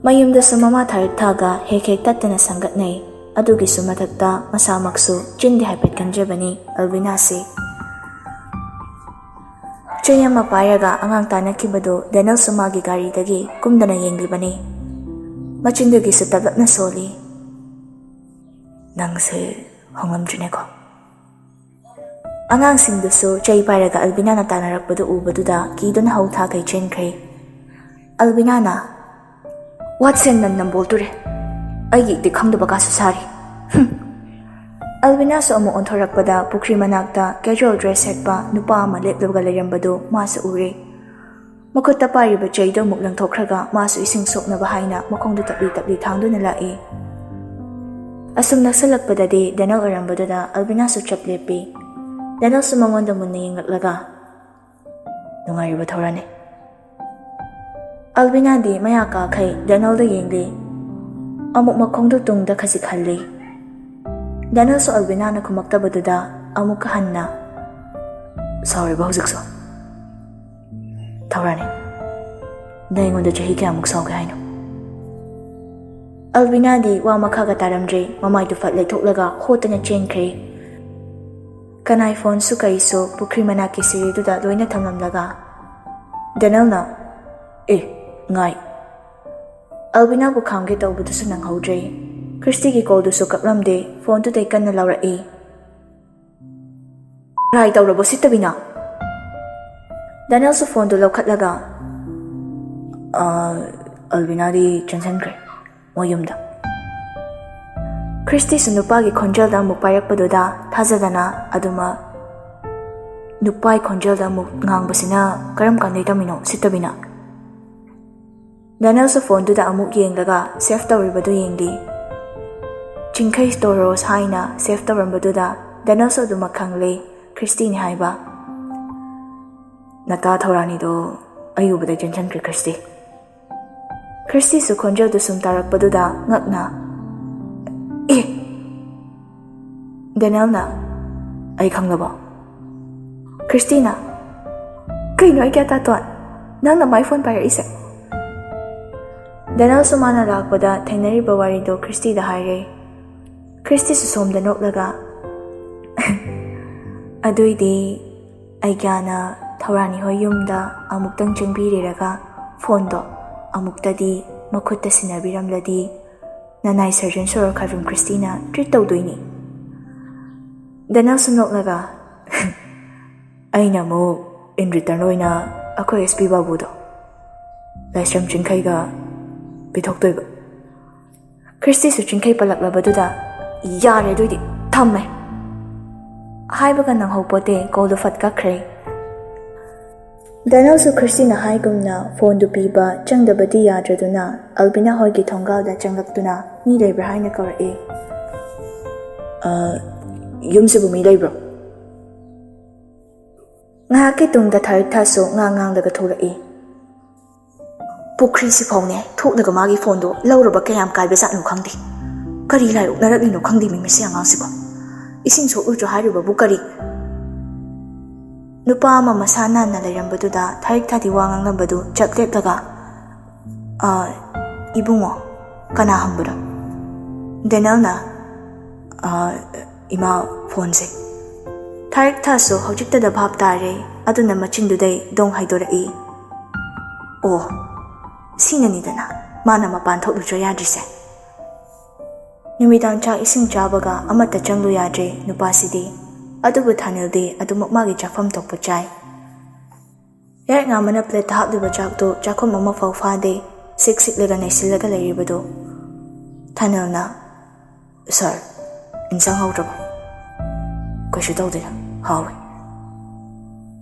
ꯃꯌꯨꯝꯗꯁꯨ ꯃꯃꯥ ꯊꯥꯔꯤꯛ ꯊꯥꯒ ꯍꯦꯛ ꯍꯦꯛ ꯇꯠꯇꯅ ꯁꯪꯒꯠꯅꯩ꯫ ꯑꯗꯨꯒꯤꯁꯨ ꯃꯊꯛꯇ ꯃꯁꯥꯃꯛꯁꯨ ꯆꯤꯟꯗꯤ ꯍꯥꯏꯐꯦꯠ ꯀꯟꯖꯕꯅꯤ ꯑꯜꯕꯤꯅꯥꯁꯤ꯫ ꯆꯩ ꯑꯃ ꯄꯥꯏꯔꯒ ꯑꯉꯥꯡ ꯇꯥꯟꯅꯈꯤꯕꯗꯨ ꯗꯦꯅꯦꯜꯁꯨ ꯃꯥꯒꯤ ꯒꯥꯔꯤꯗꯒꯤ ꯀꯨꯝꯗꯅ ꯌꯦꯡꯂꯤꯕꯅꯤ꯫ ꯃꯆꯤꯟꯗꯨꯒꯤꯁꯨ ꯇꯞꯂꯞꯅ ꯁꯣꯜꯂꯤ꯫ "ꯅꯪꯁꯦ ꯍꯣꯡꯂꯝꯗ꯭ꯔꯤꯅꯦꯀꯣ?" ꯑꯉꯥꯡꯁꯤꯡꯗꯨꯁꯨ ꯆꯩ ꯄꯥꯏꯔꯒ ꯑꯜꯕꯤꯅꯥꯅ ꯇꯥꯟꯅꯔꯛꯄꯗꯨ ꯎꯕꯗꯨꯗ ꯀꯤꯗꯨꯅ ꯍꯧ ꯊꯥꯈꯩ ꯆꯦꯟꯈ꯭ꯔꯦ꯫ ꯑꯜꯕꯤꯅꯥꯅ, "ꯋꯥꯠꯁꯦ ꯅꯟꯅ ꯕꯣꯜ ꯇꯨꯔꯦ꯫ ꯑꯩꯒꯤ ꯏꯇꯤꯛ ꯈꯪꯗꯕ ꯀꯥꯁꯨ ꯁꯥꯔꯤ꯫ ꯍꯨꯝ!" ꯑꯜꯕꯤꯅꯥꯁꯨ ꯑꯃꯨꯛ ꯑꯣꯟꯊꯣꯔꯛꯄꯗ ꯄꯨꯈ꯭ꯔꯤ ꯃꯅꯥꯛꯇ casual dress ꯁꯦꯠꯄ ꯅꯨꯄꯥ ꯑꯃ ꯂꯦꯞꯂꯒ ꯂꯩꯔꯝꯕꯗꯨ ꯃꯥꯁꯨ ꯎꯔꯦ꯫ ꯃꯈꯨꯠꯇ ꯄꯥꯏꯔꯤꯕ ꯆꯩꯗꯨ ꯑꯃꯨꯛ ꯂꯪꯊꯣꯛꯈ꯭ꯔꯒ ꯃꯥꯁꯨ ꯏꯁꯤꯡ ꯁꯣꯛꯅꯕ ꯍꯥꯏꯅ ꯃꯈꯣꯡꯗꯨ ꯇꯞꯂꯤ ꯇꯞꯂꯤ ꯊꯥꯡꯗꯨꯅ ꯂꯥꯛꯏ꯫ ꯑꯁꯨꯝ ꯅꯛꯁꯜꯂꯛꯄꯗꯗꯤ ꯗꯦꯅꯦꯜ ꯑꯣꯏꯔꯝꯕꯗꯨꯗ ꯑꯜꯕꯤꯅꯥꯁꯨ ꯆꯞ ꯂꯦꯞꯄꯤ꯫ ꯗꯦꯅꯦꯜꯁꯨ ꯃꯉꯣꯟꯗ ꯃꯨꯟꯅ ꯌꯦꯡꯂꯛꯂꯒ, "ꯅꯨꯡꯉꯥꯏꯔꯤꯕ ꯊꯧꯔꯥꯅꯤ?" ꯑꯜꯕꯤꯅꯥꯗꯤ ꯃꯌꯥ ꯀꯥꯈꯩ ꯗꯦꯅꯦꯜꯗ ꯌꯦꯡꯂꯤ꯫ ꯑꯃꯨꯛ ꯃꯈꯣꯡꯗꯨ ꯇꯨꯡꯗ ꯈꯖꯤꯛ ꯍꯜꯂꯤ꯫ ꯗꯦꯅꯦꯜꯁꯨ ꯑꯜꯕꯤꯅꯥꯅ ꯈꯨꯝꯃꯛꯇꯕꯗꯨꯗ ꯑꯃꯨꯛꯀ ꯍꯟꯅ, "ꯁꯥꯎꯔꯤꯕ ꯍꯧꯖꯤꯛꯁꯨ?" "ꯊꯧꯔꯥꯅꯤ, ꯅꯪ ꯑꯩꯉꯣꯟꯗ ꯆꯍꯤ ꯀꯌꯥꯃꯨꯛ ꯁꯥꯎꯒꯦ ꯍꯥꯏꯅꯣ?" ꯑꯜꯕꯤꯅꯥꯗꯤ ꯋꯥ ꯃꯈꯥꯒ ꯇꯥꯔꯝꯗ꯭ꯔꯦ꯫ ꯃꯃꯥꯏꯗꯨ ꯐꯠ ꯂꯩꯊꯣꯛꯂꯒ ꯍꯣꯠꯇꯅ ꯆꯦꯟꯈ꯭ꯔꯦ꯫ ꯀꯅꯥꯏ ꯐꯣꯟꯁꯨ ꯀꯩꯁꯨ ꯄꯨꯈ꯭ꯔꯤ ꯃꯅꯥꯛꯀꯤ ꯁꯤꯔꯤꯗꯨꯗ ꯂꯣꯏꯅ ꯊꯝꯂꯝꯂꯒ ꯗꯦꯅꯦꯜꯅ, "ꯑꯦ, ꯉꯥꯏ!" ꯑꯜꯕꯤꯅꯥꯕꯨ ꯈꯥꯝꯒꯦ ꯇꯧꯕꯗꯨꯁꯨ ꯅꯪꯍꯧꯗ꯭ꯔꯦ꯫ ꯈ꯭ꯔꯤꯁꯇꯤꯒꯤ ꯀꯣꯜꯗꯨꯁꯨ ꯀꯛꯂꯝꯗꯦ꯫ ꯐꯣꯟꯗꯨꯗꯩ ꯀꯟꯅ ꯂꯥꯎꯔꯛꯏ, "ꯇ꯭ꯔꯥꯏ ꯇꯧꯔꯕꯣ ꯁꯤꯠꯇꯕꯤꯅ?" ꯗꯦꯅꯦꯜꯁꯨ ꯐꯣꯟꯗꯨ ꯂꯧꯈꯠꯂꯒ, "ꯑ, ꯑꯜꯕꯤꯅꯥꯗꯤ ꯆꯦꯟꯁꯤꯟꯈ꯭ꯔꯦ ꯃꯣꯏ ꯌꯨꯝꯗ꯫" ꯈ꯭ꯔꯤꯁꯇꯤꯁꯨ ꯅꯨꯄꯥꯒꯤ ꯈꯣꯟꯖꯦꯜꯗ ꯑꯃꯨꯛ ꯄꯥꯏꯔꯛꯄꯗꯨꯗ ꯊꯥꯖꯗꯅ ꯑꯗꯨꯃꯛ ꯅꯨꯄꯥꯒꯤ ꯈꯣꯟꯖꯦꯜꯗ ꯑꯃꯨꯛ ꯉꯥꯡꯕꯁꯤꯅ ꯀꯔꯝ ꯀꯥꯟꯗꯩ ꯇꯝꯃꯤꯅꯣ ꯁꯤꯠꯇꯕꯤꯅ? ꯗꯦꯅꯦꯜꯁꯨ ꯐꯣꯟꯗꯨꯗ ꯑꯃꯨꯛ ꯌꯦꯡꯂꯒ ꯁꯦꯚ ꯇꯧꯔꯤꯕꯗꯨ ꯌꯦꯡꯂꯤ꯫ ꯆꯤꯡꯈꯩ ꯇꯣꯔꯣꯁ ꯍꯥꯏꯅ ꯁꯦꯚ ꯇꯧꯔꯝꯕꯗꯨꯗ ꯗꯦꯅꯦꯜꯁꯨ ꯑꯗꯨꯃꯛ ꯈꯪꯂꯦ, ꯈ꯭ꯔꯤꯁꯇꯤꯅꯤ ꯍꯥꯏꯕ꯫ "ꯅꯇꯥ ꯊꯧꯔꯥꯅꯤꯗꯣ ꯑꯩ ꯎꯕꯗ ꯆꯦꯟꯁꯤꯟꯈ꯭ꯔꯦ, ꯈ꯭ꯔꯤꯁꯇꯤ꯫" ꯈ꯭ꯔꯤꯁꯇꯤꯁꯨ ꯈꯣꯟꯖꯦꯜꯗꯨ ꯁꯨꯝ ꯇꯥꯔꯛꯄꯗꯨꯗ ꯉꯛꯅ, "ꯑꯦ!" ꯗꯦꯅꯦꯜꯅ, "ꯑꯩ ꯈꯪꯂꯕꯣ?" ꯈ꯭ꯔꯤꯁꯇꯤꯅ, "ꯀꯩꯅꯣ ꯑꯩ ꯒ꯭ꯌꯥꯟ ꯇꯥꯇꯣꯟ? ꯅꯪꯅ ꯃꯥꯏ ꯐꯣꯟ ꯄꯥꯏꯔꯛꯏꯁꯦ?" ꯗꯦꯅꯦꯜꯁꯨ ꯃꯥꯅ ꯂꯥꯛꯄꯗ ꯊꯦꯡꯅꯔꯤꯕ ꯋꯥꯔꯤꯗꯣ ꯈ꯭ꯔꯤꯁꯇꯤꯗ ꯍꯥꯏꯔꯦ꯫ ꯈ꯭ꯔꯤꯁꯇꯤꯁꯨ ꯁꯣꯝꯗ ꯅꯣꯛꯂꯒ, "ꯑꯗꯨꯏꯗꯤ ꯑꯩꯒ꯭ꯌꯥꯅ ꯊꯧꯔꯥꯅꯤ ꯍꯣꯏ ꯌꯨꯝꯗ ꯑꯃꯨꯛꯇꯪ ꯆꯪꯕꯤꯔꯦꯔꯒ ꯐꯣꯟꯗꯣ ꯑꯃꯨꯛꯇꯗꯤ ꯃꯈꯨꯠꯇ ꯁꯤꯟꯅꯕꯤꯔꯝꯂꯗꯤ ꯅꯅꯥꯏ ꯁꯔꯖꯟ ꯁꯣꯔꯣ ꯈꯥꯏꯕꯝ ꯈ꯭ꯔꯤꯁꯇꯤꯅ ꯇ꯭ꯔꯤꯠ ꯇꯧꯗꯣꯏꯅꯤ꯫" ꯗꯦꯅꯦꯜꯁꯨ ꯅꯣꯛꯂꯒ, "ꯑꯩꯅ ꯑꯃꯨꯛ in return ꯑꯣꯏꯅ ꯑꯩꯈꯣꯏ ꯑꯦꯁ ꯄꯤ ꯕꯥꯕꯨꯗꯣ ꯂꯥꯏꯁ꯭ꯔꯝ ꯆꯤꯡꯈꯩꯒ ꯄꯤꯊꯣꯛꯇꯣꯏꯕ꯫" ꯈ꯭ꯔꯤꯁꯇꯤꯁꯨ ꯆꯤꯡꯈꯩ ꯄꯜꯂꯛꯂꯕꯗꯨꯗ, "ꯌꯥꯔꯦ ꯑꯗꯨꯏꯗꯤ, ꯊꯝꯃꯦ" ꯍꯥꯏꯕꯒ ꯅꯪꯍꯧꯄꯣꯠꯇꯦ, ꯀꯣꯜꯗꯨ ꯐꯠ ꯀꯛꯈ꯭ꯔꯦ꯫ ꯗꯦꯅꯦꯜꯁꯨ ꯈ꯭ꯔꯤꯁꯇꯤꯅ ꯍꯥꯏꯒꯨꯝꯅ ꯐꯣꯟꯗꯨ ꯄꯤꯕ ꯆꯪꯗꯕꯗꯤ ꯌꯥꯗ꯭ꯔꯗꯨꯅ ꯑꯜꯕꯤꯅꯥ ꯍꯣꯏꯒꯤ ꯊꯣꯡꯒꯥꯜꯗ ꯆꯪꯂꯛꯇꯨꯅ, "ꯃꯤ ꯂꯩꯕ꯭ꯔꯥ?" ꯍꯥꯏꯅ ꯀꯧꯔꯛꯏ꯫ "ꯑ, ꯌꯨꯝꯁꯤꯕꯨ ꯃꯤ ꯂꯩꯕ꯭ꯔꯣ?" ꯉꯥꯏꯍꯥꯛꯀꯤ ꯇꯨꯡꯗ ꯊꯥꯔꯤꯛꯊꯥꯁꯨ ꯉꯥꯡ ꯉꯥꯡꯂꯒ ꯊꯣꯛꯂꯛꯏ꯫ "ꯄꯨꯈ꯭ꯔꯤꯁꯤ ꯐꯥꯎꯅꯦ ꯊꯣꯛꯂꯒ ꯃꯥꯒꯤ ꯐꯣꯟꯗꯣ ꯂꯧꯔꯕ ꯀꯌꯥꯝ ꯀꯥꯏꯕꯖꯥꯠꯅꯣ ꯈꯪꯗꯦ꯫ ꯀꯔꯤ ꯂꯥꯏ ꯑꯣꯛꯅꯔꯛꯂꯤꯅꯣ ꯈꯪꯗꯦ ꯃꯤ ꯃꯁꯤ ꯑꯉꯥꯡꯁꯤꯕꯣ꯫ ꯏꯁꯤꯡ ꯁꯣꯛꯂꯨꯆꯣ ꯍꯥꯏꯔꯤꯕꯕꯨ ꯀꯔꯤ?" ꯅꯨꯄꯥ ꯑꯃ ꯃꯁꯥ ꯅꯥꯟꯅ ꯂꯩꯔꯝꯕꯗꯨꯗ ꯊꯥꯔꯤꯛ ꯊꯥꯗꯤ ꯋꯥ ꯉꯥꯡꯂꯝꯕꯗꯨ ꯆꯞ ꯂꯦꯞꯂꯒ, "ꯑ, ꯏꯕꯨꯡꯉꯣ, ꯀꯅꯥ ꯍꯪꯕꯅꯣ?" ꯗꯦꯅꯦꯜꯅ, "ꯑ, ꯏꯃꯥ, ꯐꯣꯟꯁꯦ꯫" ꯊꯥꯔꯤꯛ ꯊꯥꯁꯨ ꯍꯧꯖꯤꯛꯇꯗ ꯚꯥꯞ ꯇꯥꯔꯦ, ꯑꯗꯨꯅ ꯃꯆꯤꯟꯗꯨꯗꯩ ꯗꯣꯡ ꯍꯥꯏꯗꯣꯔꯛꯏ, "ꯑꯣ, ꯁꯤꯅꯅꯤꯗꯅ ꯃꯥꯅ ꯃꯄꯥꯟ ꯊꯣꯛꯂꯨꯆꯣ ꯌꯥꯗ꯭ꯔꯤꯁꯦ꯫" ꯅꯨꯃꯤꯗꯥꯡ ꯆꯥꯛ ꯏꯁꯤꯡ ꯆꯥꯕꯒ ꯑꯃꯠꯇ ꯆꯪꯂꯨ ꯌꯥꯗ꯭ꯔꯦ ꯅꯨꯄꯥꯁꯤꯗꯤ꯫ ꯑꯗꯨꯕꯨ ꯊꯥꯅꯤꯜꯗꯤ ꯑꯗꯨꯃꯛ ꯃꯥꯒꯤ ꯆꯥꯐꯝ ꯊꯣꯛꯄ ꯆꯥꯏ꯫ ꯌꯥꯏꯉꯥꯟꯕꯅ ꯄ꯭ꯂꯦꯠꯇ ꯍꯥꯞꯂꯤꯕ ꯆꯥꯛꯇꯨ ꯆꯥꯛꯈꯨꯝ ꯑꯃꯐꯥꯎ ꯐꯥꯗꯦ, ꯁꯤꯛ ꯁꯤꯛꯂꯒ ꯅꯩꯁꯤꯜꯂꯒ ꯂꯩꯔꯤꯕꯗꯨ꯫ ꯊꯥꯅꯤꯜꯅ, "ꯁꯥꯔ, ꯏꯟꯁꯥꯡ ꯍꯥꯎꯇ꯭ꯔꯕꯣ?" "ꯀꯩꯁꯨ ꯇꯧꯗꯦꯗ, ꯍꯥꯎꯋꯦ꯫"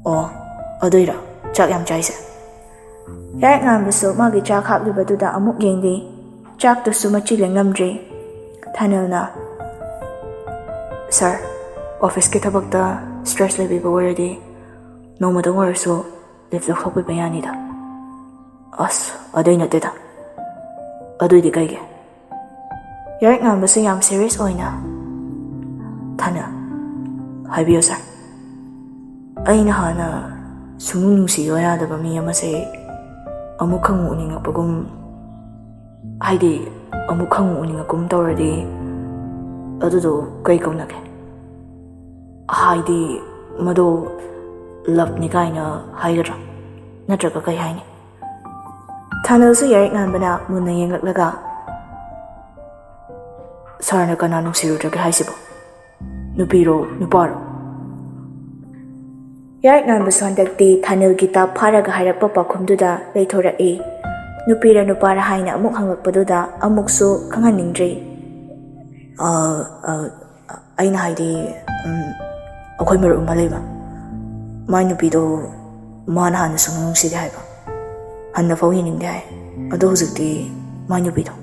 "ꯑꯣ, ꯑꯗꯨꯏꯔꯥ ꯆꯥꯛ ꯌꯥꯝ ꯆꯥꯏꯁꯦ?" ꯌꯥꯏꯉꯥꯟꯕꯁꯨ ꯃꯥꯒꯤ ꯆꯥꯛ ꯍꯥꯞꯂꯤꯕꯗꯨꯗ ꯑꯃꯨꯛ ꯌꯦꯡꯂꯤ꯫ ꯆꯥꯛꯇꯨꯁꯨ ꯃꯆꯤ ꯂꯦꯡꯂꯝꯗ꯭ꯔꯤ꯫ ꯊꯥꯅꯤꯜꯅ, "ꯁꯥꯔ, ꯑꯣꯐꯤꯁꯀꯤ ꯊꯕꯛꯇ ꯁ꯭ꯇ꯭ꯔꯦꯁ ꯂꯩꯕꯤꯕ ꯑꯣꯏꯔꯗꯤ ꯅꯣꯡꯃꯗꯪ ꯑꯣꯏꯔꯁꯨ ꯂꯤꯐ ꯂꯧꯊꯣꯛꯄꯤꯕ ꯌꯥꯅꯤꯗ꯫" "ꯑꯁ, ꯑꯗꯨꯏ ꯅꯠꯇꯦꯗ꯫" "ꯑꯗꯨꯏꯗꯤ ꯀꯩꯒꯤ?" ꯌꯥꯏꯉꯥꯟꯕꯁꯨ ꯌꯥꯝ ꯁꯤꯔꯤꯌꯁ ꯑꯣꯏꯅ, "ꯊꯥꯅꯤꯜ, ꯍꯥꯏꯕꯤꯌꯨ ꯁꯥꯔ꯫" "ꯑꯩꯅ ꯍꯥꯟꯅ ꯁꯨꯡꯅꯨꯡ ꯅꯨꯡꯁꯤꯌꯣ ꯌꯥꯗꯕ ꯃꯤ ꯑꯃꯁꯦ ꯑꯃꯨꯛ ꯈꯪꯎ ꯎꯅꯤꯡꯉꯛꯄꯒꯨꯝ, ꯍꯥꯏꯗꯤ ꯑꯃꯨꯛ ꯈꯪꯎ ꯎꯅꯤꯡꯉꯛꯀꯨꯝ ꯇꯧꯔꯗꯤ ꯑꯗꯨꯗꯣ ꯀꯩ ꯀꯧꯅꯒꯦ? ꯍꯥꯏꯗꯤ ꯃꯗꯣ ꯂꯞꯅꯤ ꯀꯥꯏꯅ ꯍꯥꯏꯒꯗ꯭ꯔꯥ? ꯅꯠꯇ꯭ꯔꯒ ꯀꯩ ꯍꯥꯏꯅꯤ?" ꯊꯥꯅꯤꯜꯁꯨ ꯌꯥꯏꯉꯥꯟꯕꯅ ꯃꯨꯟꯅ ꯌꯦꯡꯂꯛꯂꯒ, "ꯁꯥꯔꯅ ꯀꯅꯥ ꯅꯨꯡꯁꯤꯔꯨꯗ꯭ꯔꯒꯦ ꯍꯥꯏꯁꯤꯕꯣ? ꯅꯨꯄꯤꯔꯣ, ꯅꯨꯄꯥꯔꯣ?" ꯌꯥꯏꯉꯥꯟꯕꯁꯨ ꯍꯟꯗꯛꯇꯤ ꯊꯥꯅꯤꯜꯒꯤ ꯇꯥꯞ ꯐꯥꯔꯒ ꯍꯥꯏꯔꯛꯄ ꯄꯥꯎꯈꯨꯝꯗꯨꯗ ꯂꯩꯊꯣꯔꯛꯏ꯫ ꯅꯨꯄꯤꯔ ꯅꯨꯄꯥꯔ ꯍꯥꯏꯅ ꯑꯃꯨꯛ ꯍꯪꯂꯛꯄꯗꯨꯗ ꯑꯃꯨꯛꯁꯨ ꯈꯪꯍꯟꯅꯤꯡꯗ꯭ꯔꯤ꯫ "ꯑ, ꯑ, ꯑꯩꯅ ꯍꯥꯏꯗꯤ, ꯎꯝ, ꯑꯩꯈꯣꯏ ꯃꯔꯨꯞ ꯑꯃ ꯂꯩꯕ, ꯃꯥꯏ ꯅꯨꯄꯤꯗꯣ ꯃꯥꯅ ꯍꯥꯟꯅ ꯁꯨꯡꯅꯨꯡ ꯅꯨꯡꯁꯤꯗꯦ ꯍꯥꯏꯕ, ꯍꯟꯅꯐꯥꯎ ꯌꯦꯡꯅꯤꯡꯗꯦ ꯍꯥꯏ꯫ ꯑꯗꯣ ꯍꯧꯖꯤꯛꯇꯤ ꯃꯥꯏ ꯅꯨꯄꯤꯗꯣ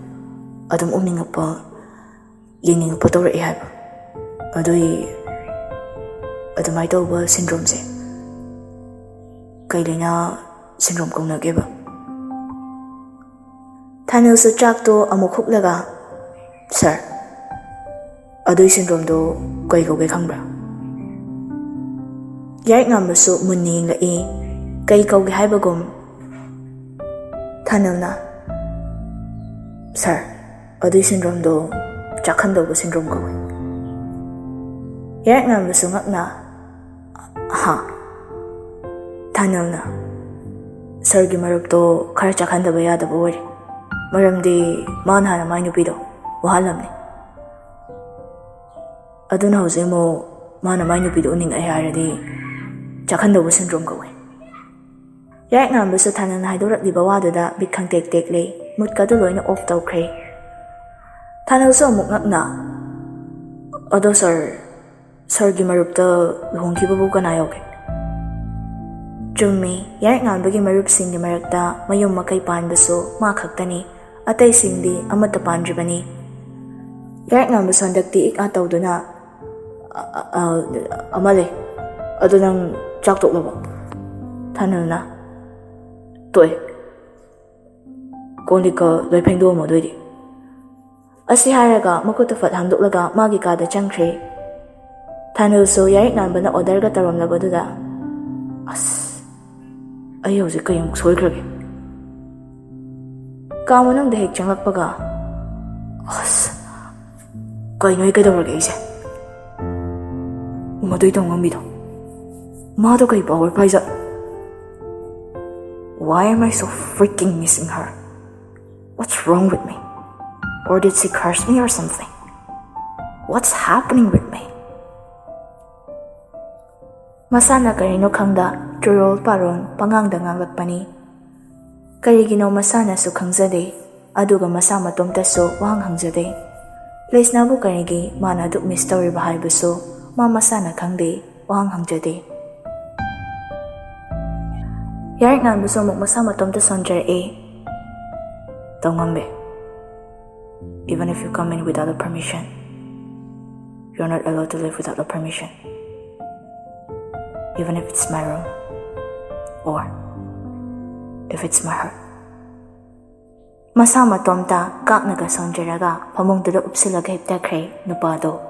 ꯑꯗꯨꯝ ꯎꯅꯤꯡꯉꯛꯄ, ꯌꯦꯡꯅꯤꯡꯉꯛꯄ ꯇꯧꯔꯛꯑꯦ ꯍꯥꯏꯕ꯫ ꯑꯗꯨꯏ, ꯑꯗꯨꯃꯥꯏꯅ ꯇꯧꯕ ꯁꯤꯟꯗ꯭ꯔꯣꯝꯁꯦ ꯀꯩ ꯂꯩꯅꯥ ꯁꯤꯟꯗ꯭ꯔꯣꯝ ꯀꯧꯅꯒꯦꯕ?" ꯊꯥꯅꯤꯜꯁꯨ ꯆꯥꯛꯇꯣ ꯑꯃꯨꯛ ꯍꯨꯛꯂꯒ, "ꯁꯥꯔ, ꯑꯗꯨꯏ ꯁꯤꯟꯗ꯭ꯔꯣꯝꯗꯣ ꯀꯩ ꯀꯧꯒꯦ ꯈꯪꯕ꯭ꯔꯥ?" ꯌꯥꯏꯔꯤꯛ ꯉꯥꯟꯕꯁꯨ ꯃꯨꯟꯅ ꯌꯦꯡꯂꯛꯏ꯫ ꯀꯩ ꯀꯧꯒꯦ ꯍꯥꯏꯕꯒꯨꯝ ꯊꯥꯅꯤꯜꯅ, "ꯁꯥꯔ, ꯑꯗꯨꯏ ꯁꯤꯟꯗ꯭ꯔꯣꯝꯗꯣ ꯆꯥꯛꯍꯟꯗꯧꯕ ꯁꯤꯟꯗ꯭ꯔꯣꯝ ꯀꯧꯏ꯫" ꯌꯥꯏꯔꯤꯛ ꯉꯥꯟꯕꯁꯨ ꯉꯛꯅ, "ꯍꯥ?" ꯊꯥꯅꯤꯜꯅ, "ꯁꯥꯔꯒꯤ ꯃꯔꯨꯞꯇꯣ ꯈꯔ ꯆꯥꯛꯍꯟꯗꯕ ꯌꯥꯗꯕ ꯑꯣꯏꯔꯦ꯫ ꯃꯔꯝꯗꯤ ꯃꯥꯅ ꯍꯥꯟꯅ ꯃꯥꯏ ꯅꯨꯄꯤꯗꯣ ꯋꯥꯍꯜꯂꯝꯅꯤ꯫ ꯑꯗꯨꯅ ꯍꯧꯖꯤꯛ ꯑꯃꯨꯛ ꯃꯥꯅ ꯃꯥꯏ ꯅꯨꯄꯤꯗꯣ ꯎꯅꯤꯡꯉꯛꯑꯦ ꯍꯥꯏꯔꯗꯤ ꯆꯥꯛꯍꯟꯗꯧꯕ ꯁꯤꯟꯗ꯭ꯔꯣꯝ ꯀꯧꯋꯦ꯫" ꯌꯥꯏꯔꯤꯛ ꯉꯥꯟꯕꯁꯨ ꯊꯥꯅꯤꯜꯅ ꯍꯥꯏꯗꯣꯔꯛꯂꯤꯕ ꯋꯥꯗꯨꯗ ꯃꯤꯠ ꯈꯪꯇꯦꯛ ꯇꯦꯛꯂꯦ꯫ ꯃꯨꯠꯀꯗꯨ ꯂꯣꯏꯅ ꯑꯣꯐ ꯇꯧꯈ꯭ꯔꯦ꯫ ꯊꯥꯅꯤꯜꯁꯨ ꯑꯃꯨꯛ ꯉꯛꯅ, "ꯑꯗꯣ ꯁꯥꯔ, ꯁꯥꯔꯒꯤ ꯃꯔꯨꯞꯇ ꯂꯨꯍꯣꯡꯈꯤꯕꯕꯨ ꯀꯅꯥ ꯌꯥꯎꯒꯦ?" ꯆꯨꯝꯃꯤ, ꯌꯥꯏꯔꯤꯛ ꯉꯥꯟꯕꯒꯤ ꯃꯔꯨꯞꯁꯤꯡꯒꯤ ꯃꯔꯛꯇ ꯃꯌꯨꯝ ꯃꯀꯩ ꯄꯥꯟꯕꯁꯨ ꯃꯥ ꯈꯛꯇꯅꯤ꯫ ꯑꯇꯩꯁꯤꯡꯗꯤ ꯑꯃꯠꯇ ꯄꯥꯟꯗ꯭ꯔꯤꯕꯅꯤ꯫ ꯌꯥꯏꯔꯤꯛ ꯉꯥꯟꯕꯁꯨ ꯍꯟꯗꯛꯇꯤ ꯏꯛ ꯑꯥ ꯇꯧꯗꯨꯅ, "ꯑ, ꯑ, ꯑ, ꯑꯃ ꯂꯩ꯫ ꯑꯗꯨ ꯅꯪ ꯆꯥꯛ ꯇꯣꯛꯂꯕꯣ?" ꯊꯥꯅꯤꯜꯅ, "ꯇꯣꯛꯑꯦ꯫ ꯀꯣꯟ ꯂꯤꯛꯀ ꯂꯣꯏ ꯐꯦꯡꯗꯣꯛꯑꯝꯃꯣ ꯑꯗꯨꯑꯣꯏꯗꯤ꯫" ꯑꯁꯤ ꯍꯥꯏꯔꯒ ꯃꯈꯨꯠꯇꯨ ꯐꯠ ꯍꯥꯝꯗꯣꯛꯂꯒ ꯃꯥꯒꯤ ꯀꯥꯗ ꯆꯪꯈ꯭ꯔꯦ꯫ ꯊꯥꯅꯤꯜꯁꯨ ꯌꯥꯏꯔꯤꯛ ꯉꯥꯟꯕꯅ ꯑꯣꯔꯗꯔꯒ ꯇꯧꯔꯝꯂꯕꯗꯨꯗ, "ꯑꯁ, ꯑꯩ ꯍꯧꯖꯤꯛ ꯀꯩꯃꯨꯛ ꯁꯣꯏꯈ꯭ꯔꯒꯦ?" ꯀꯥ ꯃꯅꯨꯡꯗ ꯍꯦꯛ ꯆꯪꯂꯛꯄꯒ, "ꯑꯁ, ꯀꯩꯅꯣ ꯑꯩ ꯀꯩꯗꯧꯔꯒꯦ ꯑꯩꯁꯦ?" ꯃꯗꯨꯏ ꯇꯧꯉꯝꯕꯤꯗꯣ꯫ ꯃꯥꯗꯣ ꯀꯩ power ꯄꯥꯏꯖꯥꯠꯅꯣ? Why am I so freaking missing her? What's wrong with me? Or did she curse me or something? What's happening with me? ꯃꯁꯥꯅ ꯀꯔꯤꯅꯣ ꯈꯪꯗ ꯆꯨꯔꯣꯜ ꯄꯥꯔꯣꯜ ꯄꯉꯥꯡꯗ ꯉꯥꯡꯂꯛꯄꯅꯤ꯫ ꯀꯔꯤꯒꯤꯅꯣ ꯃꯁꯥꯅꯁꯨ ꯈꯪꯖꯗꯦ, ꯑꯗꯨꯒ ꯃꯁꯥ ꯃꯇꯣꯝꯇꯁꯨ ꯋꯥꯍꯪ ꯍꯪꯖꯗꯦ꯫ ꯂꯩꯁꯅꯥꯕꯨ ꯀꯔꯤꯒꯤ ꯃꯥꯅ ꯑꯗꯨꯛ ꯃꯤꯁ ꯇꯧꯔꯤꯕ ꯍꯥꯏꯕꯁꯨ ꯃꯥ ꯃꯁꯥꯅ ꯈꯪꯗꯦ, ꯋꯥꯍꯪ ꯍꯪꯖꯗꯦ꯫ ꯌꯥꯏꯔꯤꯛ ꯉꯥꯟꯕꯁꯨ ꯑꯃꯨꯛ ꯃꯁꯥ ꯃꯇꯣꯝꯇ ꯁꯣꯟꯖꯔꯛꯑꯦ꯫ ꯇꯧꯉꯝꯕꯤ, even if you come in without a permission, you're not allowed to leave without a permission. Even if it's my room or if it's my heart. ꯃꯁꯥ ꯃꯇꯣꯝꯇ ꯀꯥꯛꯅꯒ ꯁꯣꯟꯖꯔꯒ ꯐꯃꯨꯡꯗꯨꯗ ꯎꯞꯁꯤꯜꯂꯒ ꯍꯤꯞꯊꯈ꯭ꯔꯦ ꯅꯨꯄꯥꯗꯣ꯫